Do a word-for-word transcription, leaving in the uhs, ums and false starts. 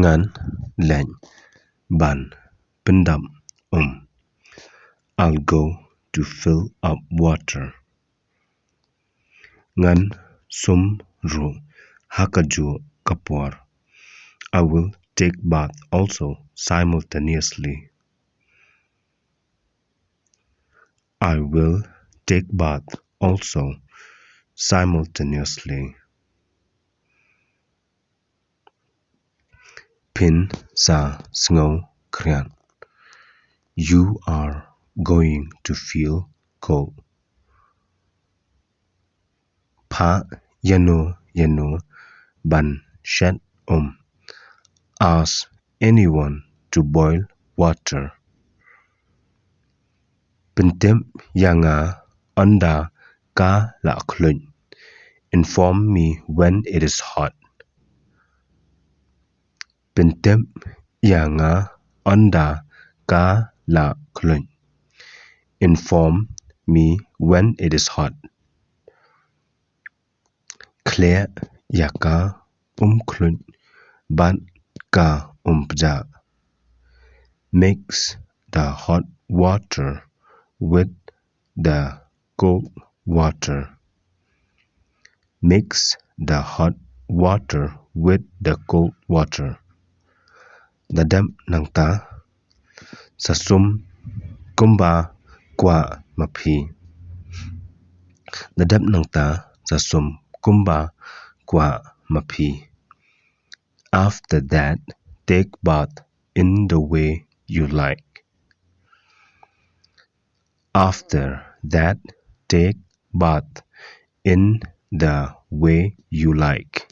Ngan leit ban pyndap um. I'll go to fill up water. Ngan sum ruh ha kajuh ka por. I will take bath also simultaneously. I will take bath also simultaneously. Phin sa sngew khriat. You are going to feel cold. Phah ïano ïano ban shet um. Ask anyone to boil water. Pyntip ïa nga ynda ka la khluit. Inform me when it is hot. Pyntip ïa nga ynda ka la khluit. Inform me when it is hot. Khleh ïa ka umkhluit bad ka umpjah. Mix the hot water with the cold water. Mix the hot water with the cold water. Da dep nangta, sa sum kumba kwah ma phi. Da dep nangta, sa sum kumba kwah ma phi. After that, take bath in the way you like. After that, take bath in the way you like.